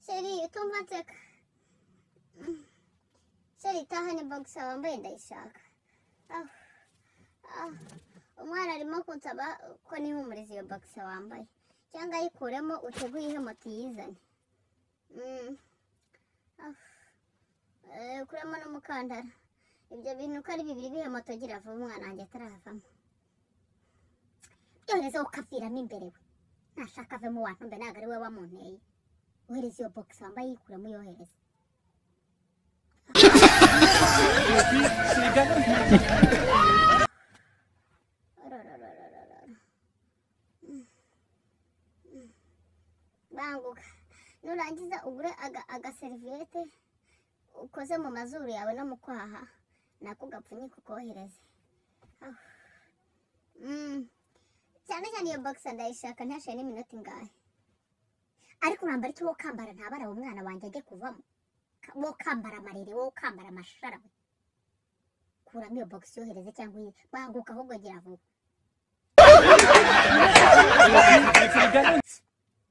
Chéri, utumva nseka. Chéri, tahane boxer wambaye ndayishaka. Umwana arimo kunsaba ko nihumuriza iyo boxer wambaye. Cyangwa ayikuremo uteguye ihe moto iyizane. Kuramo n'umukandara. Ibyo bintu uko ari bibiri bihe moto gira vuba umwana wanjye ataravamo. Byohereze ukaviramo imbere we. Nashaka avemo wantumbe ntabwo ari we wamunteye. Ohereza iyo box wambaye yikuramo uyohereze. Banguka. Nurangiza ugure agaseriviyete ukoze mu mazuru yawe no mu kwaha nako gapfunyika ukohereze. Cyane cyane iyo box ndayishaka ntashye n'iminota ingahe. Ariko urambara icyo wokambara ntabara umwana wanjye ajye kuvamo. Wokambara amarere, wokambara amashara we. Kuramo iyo box yohereze cyangwa uyi banguka ahubwo gira vuba.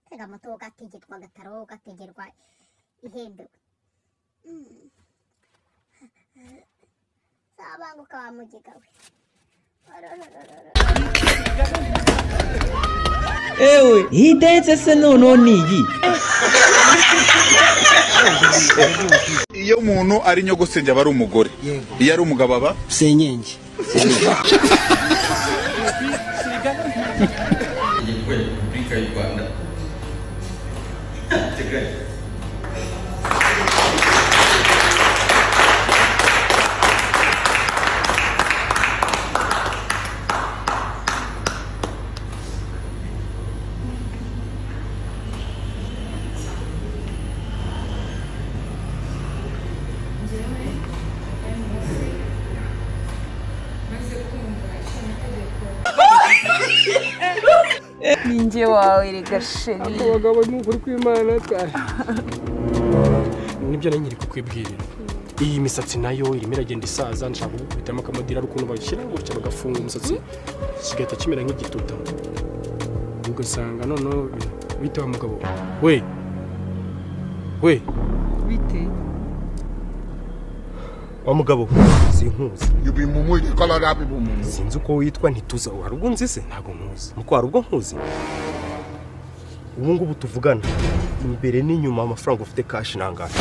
Tega moto gategerwa gataro gategerwa ihembewe. Sabanguka wa mugiga we. Ewe, iyi dance se noneho ni iyi. Iyo umuntu ari nyogosenge aba ari umugore. Iyo ari umugabo aba senyenge. Repubulika y'u Rwanda. Ninjye wawe rega sheri. Abagabo n'ukuri kw'Imana twari. Nibyo nari nkiri kukwibwirira. Iyi misatsi nayo irimo iragenda isaza, nshaka gukubitamo akamodira ari ukuntu bashyira gutya bagafunga umusatsi kigahita kimera nk'igituta. Ugasanga noneho bite wa mugabo we we bite wa mugabo sinkuzi. Sinzi uko witwa ntituza. Hari ubwo nzi se? Ntabwo nkuzi. Muko hari ubwo nkuzi? Ubu ngubu tuvugana imbere n'inyuma amafaranga ufite cash nangahe?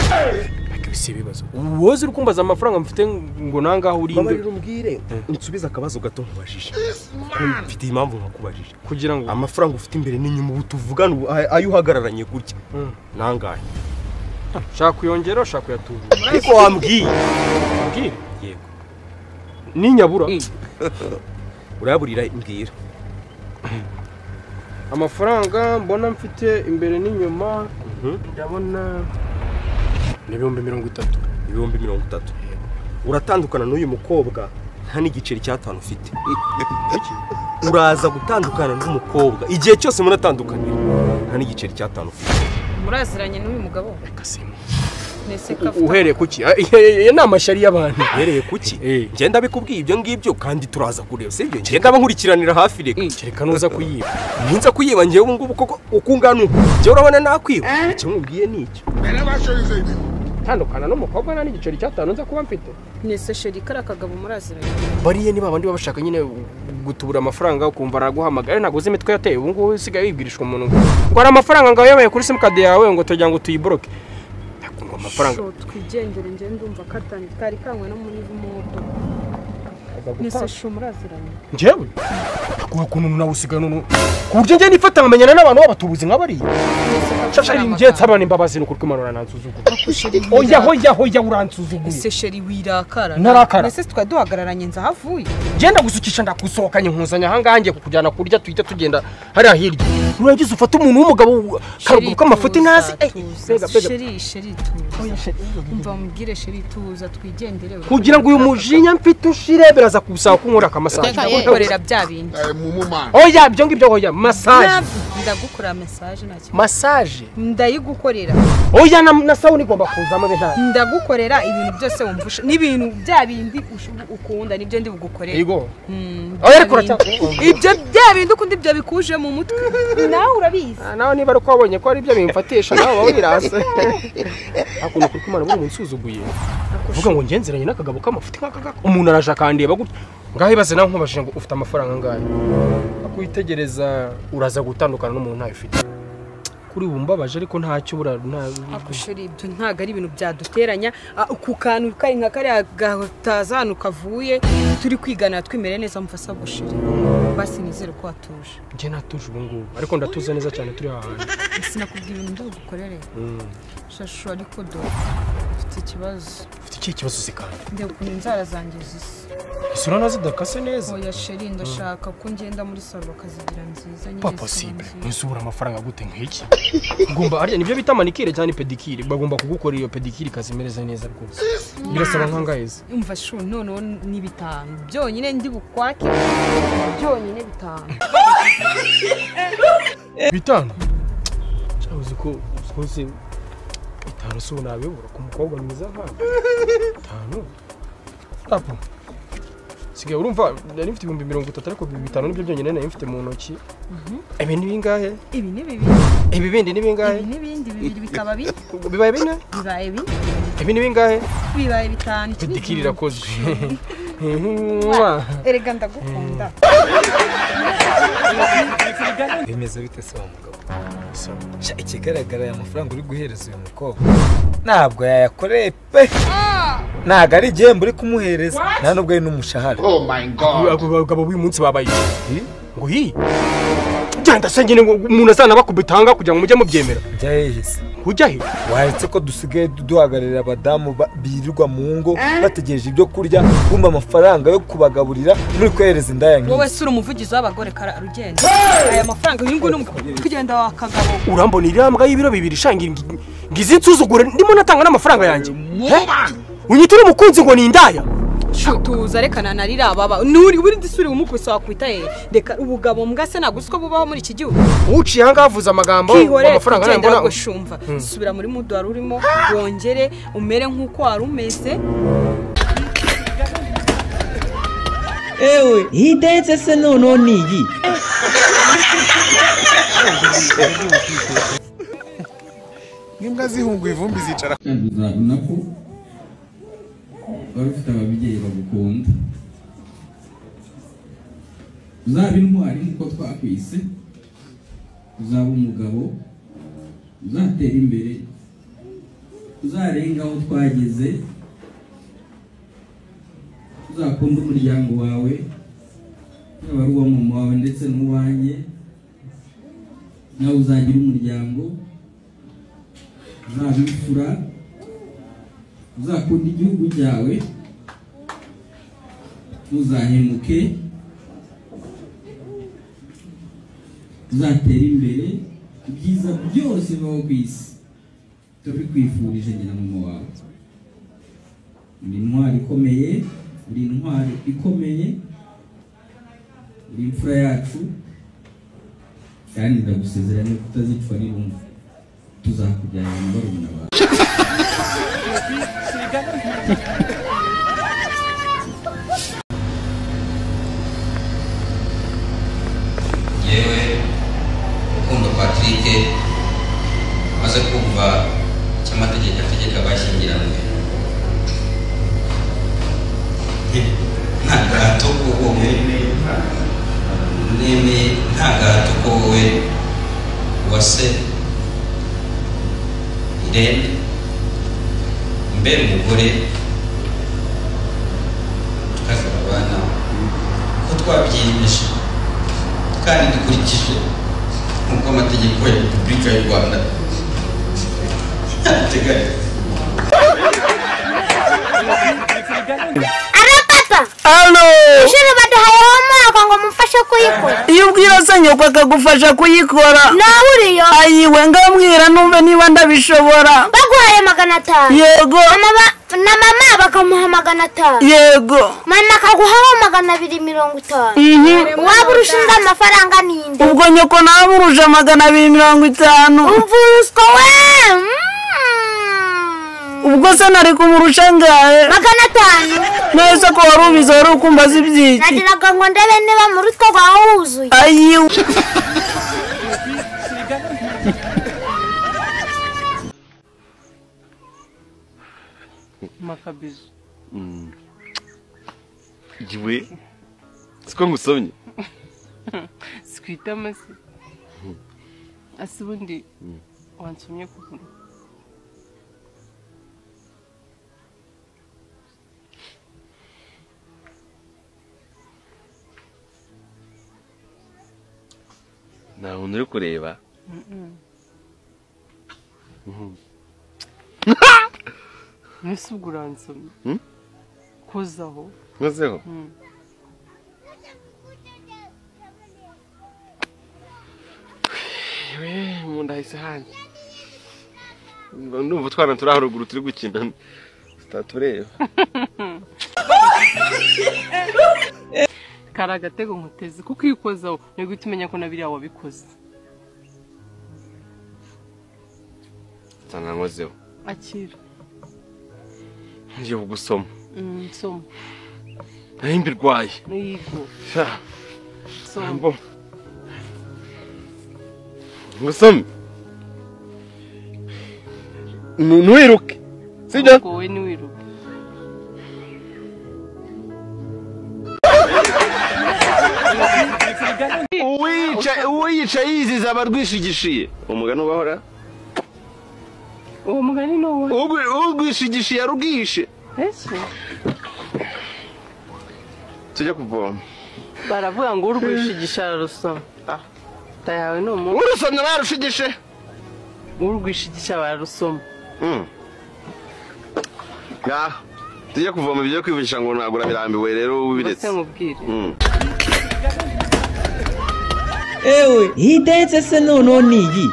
Ariko si ibibazo. Wowe uri kumbaza amafaranga mfite ngo nangahe uri inde? Mama umbwire unsubize akabazo gato nkubajije. Mfite impamvu nkakubajije. Kugira ngo amafaranga ufite imbere n'inyuma ubu tuvugana ayo uhagararanye gutya nangahe? Shaka kuyongera ushaka kuyatubura. Ariko wambwiye. Mbwire? Yego. Ninyabura. Urayaburira mbwira. Amafaranga mbona mfite imbere n'inyuma ndabona ni 30,000. 30,000. Uratandukana n'uyu mukobwa nta n'igiceri cy'atanu ufite. Uraza gutandukana n'umukobwa igihe cyose muratandukanye nta n'igiceri cy'atanu ufite. Muraziranye n'uyu mugabo? Reka simu. Uhereye kuki? Iyo ni amashyari y'abantu. Uhereye kuki? Ngenda bikubwiye ibyo ngibyo kandi turaza kureba, sibyo? Ngenda nkurikiranira hafi reka. Kereka nuza kuyiba. Ninza kuyiba ngewe ubu ngubu koko uko ungana uku. Ngewe urabona nakwiba. Icyo nkubwiye ni icyo. Tandukana n'umukobwa nta n'igiceri cy'atanu nza kuba mfite. Nese sheri kara kagabo muraziranye. Bariye niba abandi babashaka nyine gutubura amafaranga ukumva araguhamagara ntabwo uzi imitwe yateye ubu ngubu usigaye wibwirishwa umuntu ngo hari amafaranga ngo yabaye kuri simukadi yawe ngo tugira ngo tuyiboroke. Ngo amafaranga. Sho twigendere nge ndumva katani kari kanywe no muri moto. Nese sho muraziranye. Ngewe? Kuba kuntu nawe usigaye none ku buryo nge nifata nkamenyana n'abantu b'abatubuzi nk'abariya. Shashari nge nsabana imbabazi n'ukuri kw'Imana uransuzugura. Oya hoya hoya uransuzuguye. Ese sheri wirakara. Narakara. Nese twa duhagararanye nza havuye. Genda gusukisha ndakusohokanye nkuzanya ahangaha ngiye kukujyana kurya tuhite tugenda hariya hirya. Uragize ufata umuntu w'umugabo karuguru k'amafuti ntazi. Sheri sheri tuza. Umva mubwire sheri tuza twigendere. Kugira ngo uyu mujinya mfite ushire biraza kubusaba kunkora akamasaje. Ndagukorera bya bindi. Oya ibyo ngibyo oya massage. Ndagukora massage nta kibazo. Massage ndayigukorera. Oya na sauna igomba kuzamo be nta. Ndagukorera ibintu byose wumvusha n'ibintu bya bindi ukunda nibyo ndi bugukorera. Yego. Oya ariko uraca ibyo bya bindi ukunda ibyo bikuje mu mutwe. Nawe urabizi. Nawe niba ari ko wabonye ko ari ibyo bimfatisha nawe wawirase. Hakuno kuri kumana buri munsuzuguye. Vuga ngo ngenzeranye n'akagabo k'amafuti nk'akagako. Umuntu araje akandeba gutya. Ngaho ibaze nawe nkubajije ngo ufite amafaranga angahe? Akwitegereza uraza gutandukana n'umuntu ntayo ufite. Kuri ubu mbabaje ariko ntacyo bura nta akushuri ibyo ntago ari ibintu byaduteranya ku kantu kari nka kariya gatazanu kavuye turi kwigana twimere neza mfasa gushira. Basi nizere ko watuje. Nje natuje ubu ngubu ariko ndatuze neza cyane turi ahantu. Sinakubwira ibintu ndagukorere. Shashu ariko do ufite ikibazo. Ufite iki kibazo sikandi? Ndeba ukuntu inzara zanjye zisa. Isura nazo zidakase neza. Oya sheri ndashaka ko ngenda muri salo bakazigira nziza nyine. Pas possible. Nzubura amafaranga gute nk'iki? Ngomba arya nibyo bita manicure cyane pedicure. Bagomba kugukora iyo pedicure kazimereza neza rwose. Birasaba nkangaheze. Umva shu noneho ni bitanu. Byonyine ndi bukwake. Byonyine bitanu. Bitanu? Cyabuze ko uzi bitanu so nabibura ku mukobwa mwiza nka. Bitanu. Tapo. Sigaye urumva nari mfite 30,000 ariko 5 nibyo byonyine nari mfite mu ntoki. Ibi ni bingahe? Ibi ni bibiri. Ibi bindi ni bingahe? Ibi ni bindi bibiri bikaba bine. Bibaye bine? Bibaye bine. Ibi ni bingahe? Bibaye bitanu. Pedicure irakozwe. Erega ndagukunda. Bimeze bite se wa mugabo? Ikigaragara aya mafaranga uri guhereza uyu mukobwa ntabwo yayakoreye pe. Ntabwo ari igihembo uri kumuhereza nta nubwo ari n'umushahara. Oh my god. Abagabo b'uyu munsi babaye iki? Ngo hi genda se nyine ngo umuntu azana bakubitanga kugira ngo mujye mubyemera. Njya hehe se? Ujya he? Waretse ko dusigaye duhagararira abadamu birirwa mu ngo bategereje ibyo kurya kumva amafaranga yo kubagaburira muri kwehereza indaya nk'iyi. Wowe sura umuvugizi w'abagore kara rugenda. Aya mafaranga uyu nguyu kugenda wakagabo. Urambona irambwa y'ibiro bibiri shangira ngizi nsuzugure ndimo natanga n'amafaranga yanjye. Unyitira umukunzi ngo ni indaya. Tuza rekana narira baba nuri buri ndisuri umukubise wakwita he reka ubugabo mbwa se nagusiko bubaho muri iki gihugu. Uciye hanga avuza amagambo amafaranga nayo mbona gushumva. Subira muri mudu wari urimo wongere umere nkuko wari umeze. Ewe iyi dance se noneho ni iyi. N'imbwa zihunguye ivumbi zicara. Uzabona ko wari ufite ababyeyi bagukunda. Uzaba intwari nk'uko twakwise, uzaba umugabo, uzatera imbere, uzarenga aho twageze, uzakunda umuryango wawe, yaba ari uwa mama wawe ndetse n'uwanjye, nawe uzagira umuryango, uzaba imfura, uzakunda igihugu cyawe, uzahemuke, uzatera imbere, ibyiza byose bibaho ku isi turabikwifurije nyina mama wawe. Uri intwari ikomeye, uri intwari ikomeye, uri imfura yacu, kandi ndagusezeranya ko utazicwa n'irungu, tuzakubyarira na barumuna bawe. Yewe Rukundo Patrick maze kumva icyo amategeko ategeka abashyingiranywe nta gahato ko wowe nemeye nta gahato ko wowe Uwase Irene mbere umugore tukazabana ko twabyiyemeje kandi dukurikije nk'uko amategeko ya Repubulika y'u Rwanda ateganya. Alo papa. Alo. Ishuri baduhaye homework ngo mumfashe kuyikora. Iyo ubwira se nyoko akagufasha kuyikora. Nawe uriyo. Ayiwe ngambwira numve niba ndabishobora. Baguhaye 500. Yego. Na mama bakamuha 500. Yego. Mama akaguhaho 250. Waba urusha undi amafaranga ninde? Ubwo nyoko nawe urusha 250. Umva uruswa we. Ubwo se nari kumurusha ngahe? 500. Neza ko wari ubizi wari ukumbaza ibyiki. Nagiraga ngo ndebe niba mu rutwe rwawe wuzuye. Ayiwe. Makabizo. Jiwe. Siko ngusomye. Sikwita mase. Asibundi wansomye kuguru. Nta muntu uri kureba. Mwese ubwo uransomye. Kozaho. Kozeho? Mu nda hahise hanjye. Ndumva utwana turi haruguru turi gukina tutatureba. Kari agatego nkuteze kuko iyo ukozaho ni guhita umenya ko na biriya wabikoze. Nsanga nkozeho. Akira. Ngiye kugusoma. Nsoma. Nari mbirwaye. Yego. Soma. Ngusome. Ntiwiruke. Sibyo? Wowe ntiwiruke. Uwica yiziza aba arwishigishiye. Umugani ubahora? Uwo mugani ni uwo. Urwishigishiye arubwishe. Ese? Tujya kuvoma. Baravuga ngo urwishigisha ararusoma. Tayawe ni umuntu. Urusomye barushigishe. Urwishigisha bararusoma. Ngaho. Tujya kuvoma ibyo kwivugisha ngo nagura birambiwe rero ubiretse. Bose mubwire. Ewe, iyi dance se noneho ni iyi.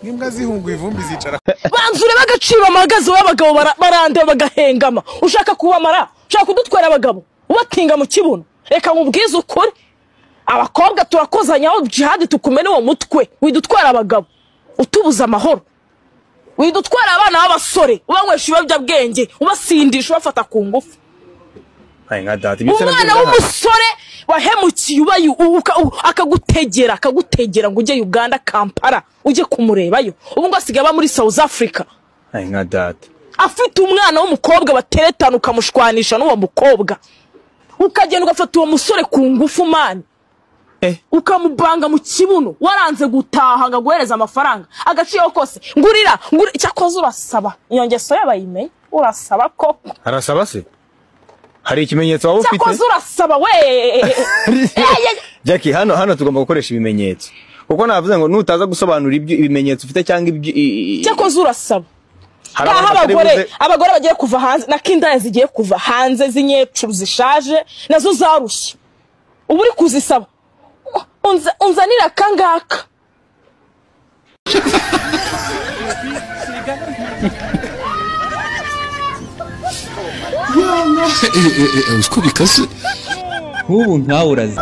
N'imbwa zihunguye ivumbi zicara. Banza urebe agaciro amahagaze w'abagabo barandeba bagahengama. Ushaka kubamara, ushaka kudutwara abagabo, ubatinga mu kibuno. Reka nkubwize ukuri. Abakobwa turakozanyaho jihad tukumene uwo mutwe. Widutwara abagabo, utubuza amahoro. Widutwara abana b'abasore, ubanywesha ibiyobyabwenge, ubasindisha, ubafata ku ngufu. Umwana w'umusore wahemukiye akagutegera akagutegera ngo ujye Uganda Kampala ujye kumurebayo. Ubu ngo asigaye aba muri South Africa. Nka data. Afite umwana w'umukobwa bateretana ukamushwanisha n'uwo mukobwa. Ukagenda ugafata uwo musore ku ngufu mani. Ukamubanga mu kibuno waranze gutaha ngo aguhereze amafaranga agaciro kose ngurira cyakoze urasaba iyo ngeso yabayimenye urasaba koko. Arasaba se? Hari ikimenyetso waba ufite? Cyakoze urasaba we. Jackie hano tugomba gukoresha ibimenyetso. Kuko navuze ngo nutaza gusobanura ibyo ibimenyetso ufite cyangwa ibyo cyakoze urasaba. Abagore bagiye kuva hanze na kindaya zigiye kuva hanze z'inyecuru zishaje nazo zarushye. Ubu uri kuzisaba. Unzanira kangaka. Uko bikaze nk'ubu nkawe urazi.